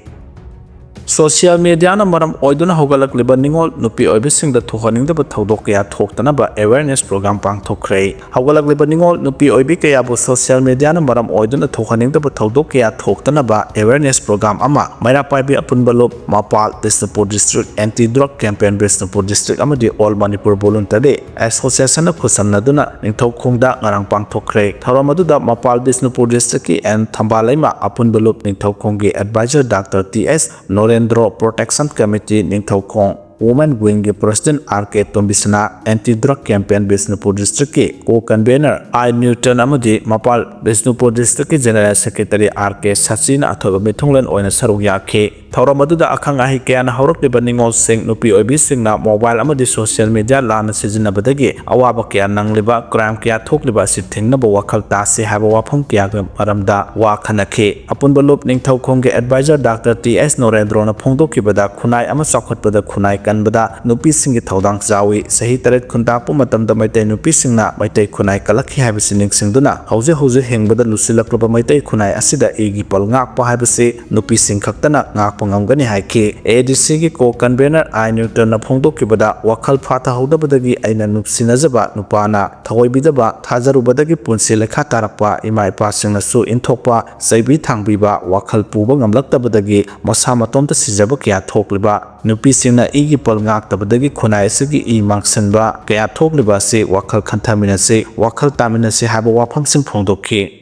ꯁꯣꯁꯤꯌꯦꯜ ꯃꯤꯗꯤꯌꯥꯅ ꯃꯔꯝ ꯑꯣꯏꯗꯨꯅ ꯍꯧꯒꯠꯂꯛꯂꯤꯕ ꯅꯤꯡꯉꯣꯜ ꯅꯨꯄꯤ ꯑꯣꯏꯕꯤꯁꯤꯡꯗ ꯊꯣꯛꯍꯟꯅꯤꯡꯗꯕ ꯊꯧꯗꯣꯛ ꯀꯌꯥ ꯊꯣꯛꯇꯅꯕ ꯑꯦꯋꯦꯌꯔꯅꯦꯁ ꯄ꯭ꯔꯣꯒ꯭ꯔꯥꯝ ꯄꯥꯡꯊꯣꯛꯈ꯭ꯔꯦ꯫ ꯍꯧꯒꯠꯂꯛꯂꯤꯕ ꯅꯤꯡꯉꯣꯜ ꯅꯨꯄꯤ ꯑꯣꯏꯕꯤ ꯀꯌꯥꯕꯨ ꯁꯣꯁꯤꯌꯦꯜ ꯃꯤꯗꯤꯌꯥꯅ ꯃꯔꯝ ꯑꯣꯏꯗꯨꯅ ꯊꯣꯛꯍꯟꯅꯤꯡꯗꯕ ꯊꯧꯗꯣꯛ ꯀꯌꯥ ꯊꯣꯛꯇꯅꯕ ꯑꯦꯋꯦꯌꯔꯅꯦꯁ ꯄ꯭ꯔꯣꯒ꯭ꯔꯥꯝ ꯑꯃ ꯃꯩꯔꯥ ꯄꯥꯏꯕꯤ ꯑꯄꯨꯟꯕ ꯂꯨꯞ, ꯃꯄꯥꯜ, Bishnupur district, anti drug campaign Bishnupur district ꯑꯃꯗꯤ ꯑꯣꯜ ꯃꯅꯤꯄꯨꯔ ꯚꯣꯂꯨꯟꯇꯔꯤ ꯑꯦꯁꯣꯁꯤꯌꯦꯁꯟꯅ ꯈꯨꯠꯁꯝꯅꯗꯨꯅ ꯅꯤꯡꯊꯧꯈꯣꯡꯗ ꯉꯔꯥꯡ ꯄꯥꯡꯊꯣꯛꯈ꯭ꯔꯦ꯫ ꯊꯧꯔꯝ ꯑꯗꯨꯗ ꯃꯄꯥꯜ ꯕꯤꯁꯅꯨꯄꯨꯔ ꯗꯤꯁꯇ꯭ꯔꯤꯛꯀꯤ ꯑꯦꯟ ꯊꯝꯕꯥꯂꯩꯃ, ꯑꯄꯨꯟꯕ ꯂꯨꯞ ꯅꯤꯡꯊꯧꯈꯣꯡꯒꯤ advisor doctor T S Norendro, protection committee Ningthoukhong women ꯋꯤꯡꯒꯤ president R K Tombisana, anti drug campaign Bishnupur ꯗꯤꯁꯇ꯭ꯔꯤꯛꯀꯤ ꯀꯣ ꯀꯟꯚꯦꯅꯔ ꯑꯥꯏ ꯅ꯭ꯌꯨꯇꯟ ꯑꯃꯗꯤ ꯃꯄꯥꯜ ꯕꯤꯁꯅꯨꯄꯨꯔ ꯗꯤꯁꯇ꯭ꯔꯤꯛꯀꯤ general secretary R K Sachin ꯑꯊꯣꯏꯕ ꯃꯤꯊꯨꯡꯂꯦꯟ ꯑꯣꯏꯅ ꯁꯔꯨꯛ ꯌꯥꯈꯤ꯫ ꯊꯧꯔꯝ ꯑꯗꯨꯗ ꯑꯈꯪ ꯑꯍꯩ ꯀꯌꯥꯅ ꯍꯧꯔꯛꯂꯤꯕ ꯅꯤꯡꯉꯣꯜꯁꯤꯡ, ꯅꯨꯄꯤ ꯑꯣꯏꯕꯤꯁꯤꯡꯅ ꯃꯣꯕꯥꯏꯜ ꯑꯃꯗꯤ ꯁꯣꯁꯤꯌꯦꯜ ꯃꯤꯗꯤꯌꯥ ꯂꯥꯟꯅ ꯁꯤꯖꯤꯟꯅꯕꯗꯒꯤ ꯑꯋꯥꯕ ꯀꯌꯥ ꯅꯪꯂꯤꯕ, ꯀ꯭ꯔꯥꯏꯝ ꯀꯌꯥ ꯊꯣꯛꯂꯤꯕ ꯑꯁꯤ ꯊꯤꯡꯅꯕ ꯋꯥꯈꯜ ꯇꯥꯁꯤ ꯍꯥꯏꯕ ꯋꯥꯐꯝ ꯀꯌꯥꯒꯤ ꯃꯔꯝꯗ ꯋꯥ ꯈꯟꯅꯈꯤ꯫ ꯑꯄꯨꯟꯕ ꯂꯨꯞ ꯅꯤꯡꯊꯧꯈꯣꯡꯒꯤ ꯑꯦꯗꯚꯥꯏꯖꯔ ꯗꯥꯛꯇꯔ ꯇꯤ ꯑꯦꯁ ꯅꯣꯔꯦꯟꯗ꯭ꯔꯣꯅ ꯐꯣꯡꯗꯣꯛꯈꯤꯕꯗ, ꯈꯨꯟꯅꯥꯏ ꯑꯃ ꯆꯥꯎꯈꯠꯄꯗ ꯈꯨꯟꯅꯥꯏ ꯀꯟꯕꯗ ꯅꯨꯄꯤꯁꯤꯡꯒꯤ ꯊꯧꯗꯥꯡ ꯆꯥꯎꯏ꯫ ꯆꯍꯤ ꯇꯔꯦꯠ ꯈꯨꯟꯇꯥꯛꯄ ꯃꯇꯝꯗ ꯃꯩꯇꯩ ꯅꯨꯄꯤꯁꯤꯡꯅ ꯃꯩꯇꯩ ꯈꯨꯟꯅꯥꯏ ꯀꯜꯂꯛꯈꯤ ꯍꯥꯏꯕꯁꯤ ꯅꯤꯡꯁꯤꯡꯗꯨꯅ, ꯍꯧꯖꯤꯛ ꯍꯧꯖꯤꯛ ꯍꯤꯡꯕꯗ ꯂꯨꯁꯤꯜꯂꯛꯂꯕ ꯃꯩꯇꯩ ꯈꯨꯟꯅꯥꯏ ꯑꯁꯤꯗ ꯏꯒꯤ ꯄꯜ ꯉꯥꯛꯄ ꯍꯥꯏꯕꯁꯤ ꯅꯨꯄꯤꯁꯤꯡ ꯈꯛꯇꯅ ꯉꯥꯛꯄ ꯉꯝꯒꯅꯤ ꯍꯥꯏꯈꯤ꯫ ꯑꯦ ꯗꯤ ꯁꯤꯒꯤ ꯀꯣ ꯀꯟꯚꯦꯅꯔ ꯑꯥꯏ ꯅ꯭ꯌꯨꯇꯟꯅ ꯐꯣꯡꯗꯣꯛꯈꯤꯕꯗ, ꯋꯥꯈꯜ ꯐꯥꯊꯍꯧꯗꯕꯗꯒꯤ ꯑꯩꯅ ꯅꯨꯡꯁꯤꯅꯖꯕ ꯅꯨꯄꯥꯅ ꯊꯑꯣꯏꯕꯤꯗꯕ, ꯊꯥꯖꯔꯨꯕꯗꯒꯤ ꯄꯨꯟꯁꯤ ꯂꯩꯈꯥ ꯇꯥꯔꯛꯄ, ꯏꯃꯥ ꯏꯄꯥꯁꯤꯡꯅꯁꯨ ꯏꯟꯊꯣꯛꯄ, ꯆꯩꯕꯤ ꯊꯥꯡꯕꯤꯕ, ꯋꯥꯈꯜ ꯄꯨꯕ ꯉꯝꯂꯛꯇꯕꯗꯒꯤ ꯃꯁꯥ ꯃꯇꯣꯝꯇ ꯁꯤꯖꯕ ꯀꯌꯥ ꯊꯣꯛꯂꯤꯕ, ꯅꯨꯄꯤꯁꯤꯡꯅ ꯏꯒꯤ ꯄꯜ ꯉꯥꯛꯇꯕꯗꯒꯤ ꯈꯨꯟꯅꯥꯏ ꯑꯁꯤꯒꯤ ꯏ ꯃꯥꯡꯁꯤꯟꯕ ꯀꯌꯥ ꯊꯣꯛꯂꯤꯕ ꯑꯁꯤ ꯋꯥꯈꯜ ꯈꯟꯊꯃꯤꯟꯅꯁꯤ, ꯋꯥꯈꯜ ꯇꯥꯃꯤꯟꯅꯁꯤ ꯍꯥꯏꯕ ꯋꯥꯐꯝꯁꯤꯡ ꯐꯣꯡꯗꯣꯛꯈꯤ꯫